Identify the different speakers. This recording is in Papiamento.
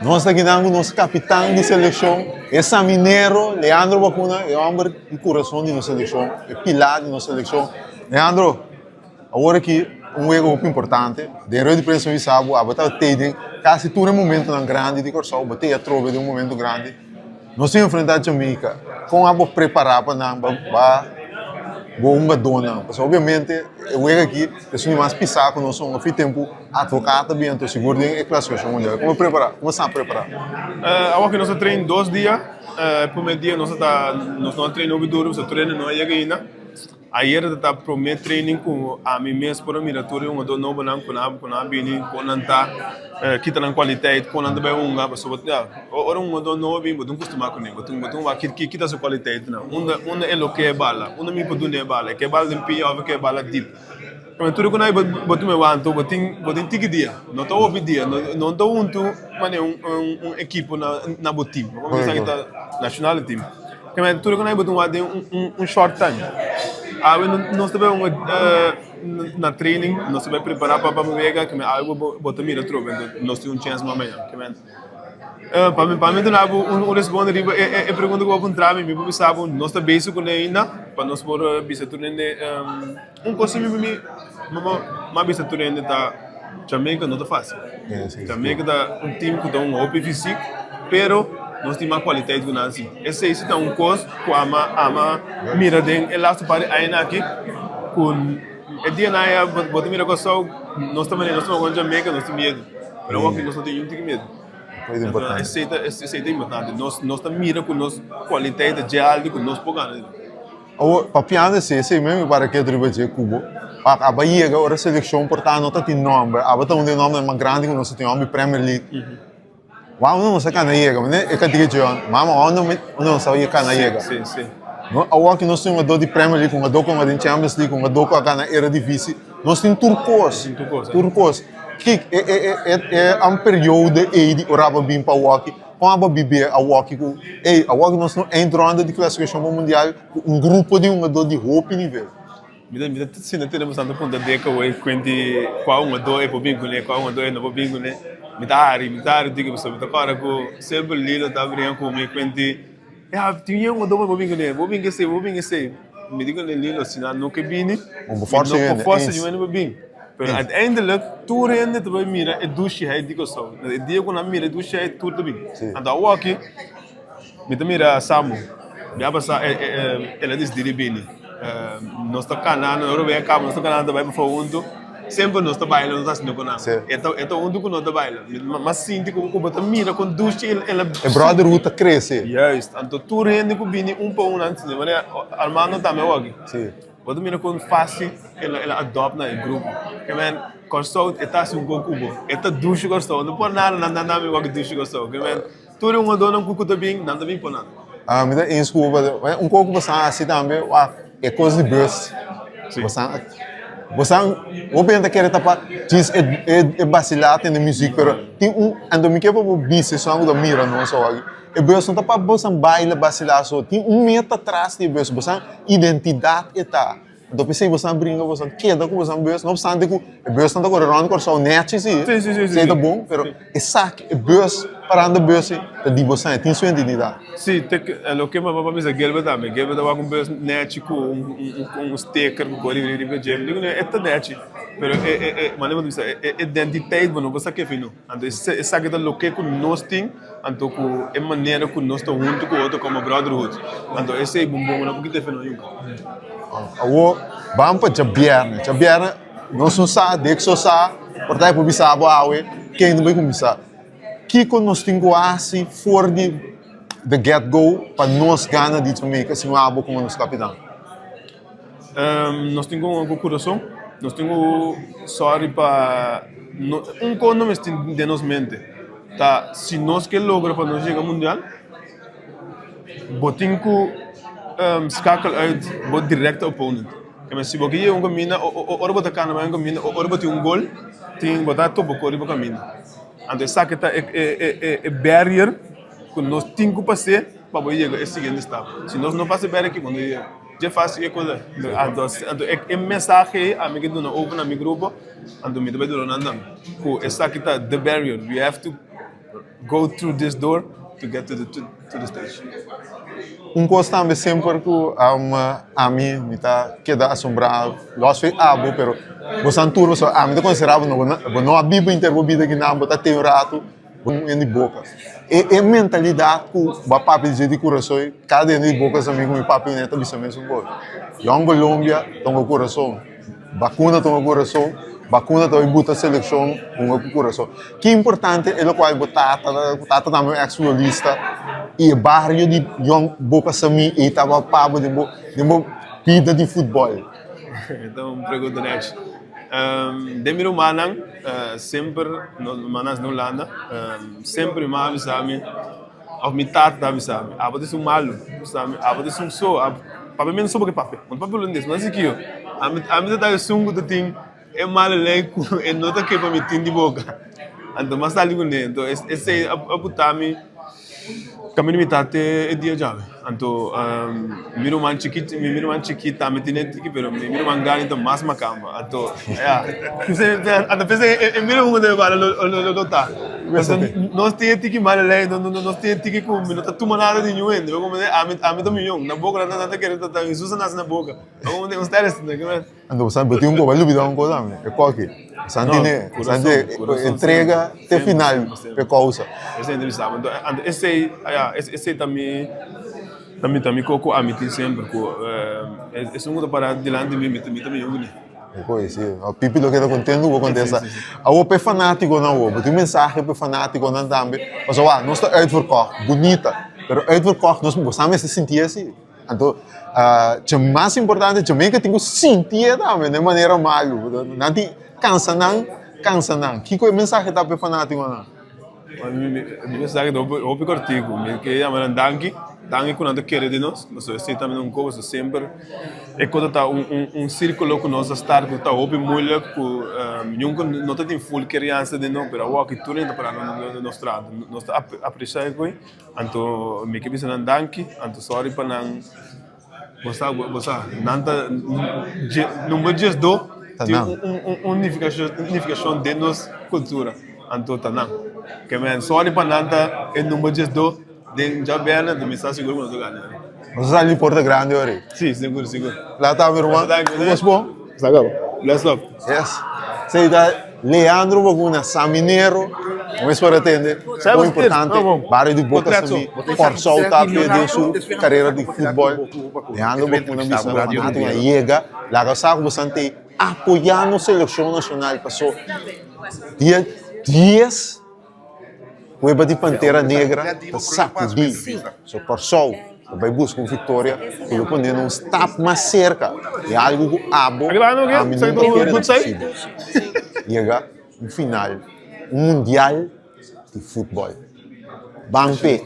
Speaker 1: Nos ta kinan ku nos kapitan di selekshon, e saminero Leandro Bacuna, e hòmber di kurason di nos selekshon, e pilar di nos selekshon. Leandro, awor aki un wega hopi importante. Den rueda di prensa mi bisa bo, abo ta tei den kasi tur e momentonan grandi di Kòrsou, bo tei atrobe den un momento grandi. Nos tin enfrentá Jamaica, kon abo prepará pa nan ba bo hungadónan? Pasobra obviamente e wega aki ta esun di mas pisá ku nos hunga. Fi tempu Advocaat ta bin anto sigur den e klasifikashon mundial. Kon bo prepará? Kon bo sa prepará?
Speaker 2: Awor ku nos a train dos dia, e promé dia nos a ta nos no a train hopi duru pasobra trainer no a yega ainda. Ayer ta ta promé training ku ami mes por a mira tur e hungadó nobonan ku nan ku nan a bini, kon nan ta, kita nan kualiteit, kon nan ta bai hunga pasobra ya ora un hungadó nobo bin bo tin kustumá kuné, bo tin bo tin wak ki kita su kualiteitnan, unda unda e lo ke e bala, unda mi por duna e bala, e ke bala den pia òf e ke bala dip. Tur ku nan bo tuma e wanto bo tin bo tin tiki dia, no ta hopi dia, no ta huntu manera un un ekipo na na bo team, bo por bisa ki ta national team. Tur ku nan bo tin wak den un un short time. Awe nos ta bai hunga na training, nos ta bai prepara pa pa wega, awe bo bo ta mira atrobe, nos tin un chance mas mañana. Pa mi pa mi duna bo un responde riba e e pregunta ku bo a puntra mi, mi por bisa bo nos ta bezig kuné ainda pa nos por bisa tur hende. Un kos mi mi mi a bisa tur hende ta Jamaica no ta fácil. Jamaica ta un team ku ta un hopi fysiek, pero nos tin mas kwaliteit ku nan si. Esei si ta un kos ku ama ama mira den e laatste par di añanan aki ku e dianan aya bo ta mira Kòrsou nos ta manera nos ta wak Jamaica nos tin miedu, pero awor aki nos no tin niun tiki miedu. Esei ta esei ta importante. Nos nos ta mira ku nos kwaliteit ta dje altu ku nos por gana.
Speaker 1: Awor, papiando esei, esei mes mi para ketu riba dje ku bo. Wak, aba yega ora selekshon por ta no ta tin nomber. Aba ta un di e nombernan mas grandi ku nos a tin, homber di Premier League. Wak unda nos a kana yega, manera e kantiga dje yòn, mama wak unda unda nos a kana yega. No, awor ki nos tin un hungadó di Premier League, un hungadó ku a hunga den Champions League, un hungadó ku a gana Eredivisie, nos tin tur kos, tur kos. Kik e e e e e periode ei di ora aba bin pa awor ki. Kon abo bib'é awoki ku, ey, awoki nos no eind ronda di klasifikashon pa mundial ku un grupo di hungadó di hopi nivel.
Speaker 2: Mi ta mi ta sinta tene bastante punta deka wei kuenti kua hungadó e por bin kuné, kua hungadó e no por bin kuné. Mi ta hari, mi ta hari tiki pasobra mi ta kòrda ku semper Lilo ta bringa ku mi kuenti, ya tin un hungadó bo por bin kuné, bo bin ku esei, bo bin ku esei. Mi di kuné Lilo si nan no ke bini, mi no por fòrsa niun hende pa bin. Pero uiteindelijk tur hende ta bai mira e dushiheid di Kòrsou. E dia ku nan mira e dushiheid tur ta bin. Anto awoki mi ta mira Samu. Bia pasá el a disidí di bini. Nos ta kana, ora bai a kaba nos ta kana ta bai pafó huntu. Semper nos ta baila, nos ta hasiendo ku nan. E ta e ta huntu ku nos ta baila. Mi mas sinti ku bo ta mira kon dushi el a.
Speaker 1: E brotherhood ta krese.
Speaker 2: Juist. Anto tur hende ku bini un pa un nan manera Armando tambe awoki. Bo ta mira kon fásil el a adopt na e grupo. Ke men, Kòrsou e ta hasi un kon ku bo. E ta dushi Kòrsou. No por nada nan nan mi wak dushi Kòrsou. Ke men, tur e hungadónan ku ku ta bin, nan ta bin por nan.
Speaker 1: Ah, mi ta eens ku bo. Un kon ku bo sa hasi tambe, wak, e kos di bus. Bo sa, bo sa, hopi hende ta kere ta pa djis e e basilá tende muzik, pero tin un, anto mi ke pa bo bisa esun ku ta mira nos awor aki. E bus no ta pa bosan baila basilá so. Tin un meta tras di e bus. Bosan identidat e ta. Anto p'esei bosan bringa, bosan keda ku bosan bus. No opstante ku e busnan ta kore rònt Kòrsou nèchi si, esei ta bon, pero esaki, e bus, parando bus ei, ta di bosan, e tin su identidat.
Speaker 2: Sí, te loke mama pa bisa Gilbert tambe. Gilbert ta wak un bus nèchi ku un sticker ku kore riba dje. Mi di kuné e ta nèchi, pero e e e manera bo ta bisa e identiteit bo no por sa kefi no. Anto esaki ta loke ku nos tin. Anto ku e manera ku nos ta huntu ku otro komo brotherhood, anto esei bon bon, no por kita efe no nunka.
Speaker 1: Awor ban pa djabièrnè. Djabièrnè nos no sa, Dexo sa, por ta e por bisa bo awe ken ta bai kuminsá. Kiko nos tin ku hasi for di the get go pa nos gana di Jamaica si no abo komo nos kapitan?
Speaker 2: Nos tin ku ku kurason, nos tin ku sòri pa un kos no mester tin den nos mente ta si nos ke logra pa nos yega mundial bo tin ku skakel uit bo direkte opponent. Si bo ke yega un kaminda ora bo ta kana bai un kaminda ora bo tin un gol tin bo ta topa ku riba kaminda. Anto esaki ta e barrier ku nos tin ku pas'é pa bo yega e siguiente stap. Si nos no pasa e barrier aki bo no yega. Dje fácil e cosa. Anto, anto e, e mensahe ei ami ke duna over na mi grupo, anto mi ta bai duna nan tambe. Ku esaki ta the barrier. We have to go through this door to get to the to the stage.
Speaker 1: Un kos tambe semper ku ami mi ta keda asombrá, los fe abo, pero bosan tur boso ami ta konsiderá bo bo no a biba henter bo bida kinan, bo ta te un ratu bo un hende di boka. E e mentalidat ku bo a papia di dje di kurason, kada hende di boka sa mi ku mi papia kuné ta bisa mesun kos. Yòn Colombia ta un kurason. Bakuna tuma kurason, bakuna ta bai buta selekshon hunga ku kurason. Ki importante e lokual bo tata ta, bo tata tambe un eks futbolista i e bario di Jong Boca Samí ei tabata pa bo den bo den bo bida di futbòl.
Speaker 2: Ta un pregunta nechi. Den mi rumannan semper, nos rumannan na Hulanda, semper mi mama a bisa mi. Of mi tata ta bisa mi, abo ta esun malu, bisa mi, abo ta esun so, abo, papia menos so bo ke papia, bo no papia hulandes, no si kio. Ami, ami ta ta esun ku ta tin e malu lei ku e no ta ke pa mi tin di boka. Anto mas sali kuné, anto esei a buta mi kaminda mi ta te e dia djawe. Anto mi ruman chikit, mi ruman chikit tambe tin e tiki, pero mi ruman grandi ta mas makamba. Anto, ya, anto p'esei e mira un ku bala lo lo ta. Pasobra nos tin e tiki mala lei, nos tin e tiki ku mi no ta tuma nada di niun hende. Ami ami ta miyon, na boka nan ta kere ta Hesus a nase na boka. Un stèl asina.
Speaker 1: Anto bo sa bo tin un koba lubida un kos tambe, e koki. San tene, san te entrega te final p'e kousa.
Speaker 2: Esei ta bisa bo. Anto esei, ya, esei ta mi, ta mi, ta mi kos ku ami tin semper ku esun ku ta para dilanti mi, mi ta mi uni.
Speaker 1: E kos si. Pipi lo keda kontentu ku bo kontesta. Awor p'e fanatikonan awor, bo tin un mensahe p'e fanatikonan tambe? Pasobra wak, nos ta uitverkocht, bunita, pero uitverkocht nos, bo sa mester sinti asi. Anto, dje mas importante, Jamaica tin ku sinti e tambe den manera malu. Nan tin kansa nan, kansa nan. Kiko e mensahe ta pa e fanatikonan?
Speaker 2: Mi mensahe ta hopi hopi kòrtiku. Mi ke yama nan danki, danki ku nan ta kere den nos. Pasobra esei tambe ta un kos, pasobra semper e kos ta un un un sirkulo ku nos a start ku ta hopi moeilijk ku nunka no ta tin ful keriansa den nos, pero awor aki tur hende ta pará nos tras. Nos ta apresiá e kos. Anto mi ke bisa nan danki, anto sorry pa nan, bo sa, bo sa, nan ta number diesdo tin un nifikashon den nos kultura, anto ta nan. Ke men sorry pa nan ta e number diesdo den djabièrnè, anto mi sa sigur ku nos ta gana.
Speaker 1: Nos ta sali di porta grandi ora ei.
Speaker 2: Si, sigur, sigur.
Speaker 1: Lata mi ruman, ku kos bon?
Speaker 2: Sa kaba. Bless up.
Speaker 1: Yes. Esei ta Leandro Boguna, Saminero. Bo mes por a tende kon importante bario di Boca Samí Kòrsou ta p'e den su karera di futbòl. Leandro Boguna bisa fanátikonan yega laga sa ku boso ta apoyá nos selekshon nashonal paso dia dies Cueva di Pantera Negra ta sacudí. So Kòrsou ta bai buska un viktoria ku lo pone nan un stap mas serka di algu ku abo, ami nunka kere ta posibel. Yega un final, un mundial di futbòl. Ban p'e!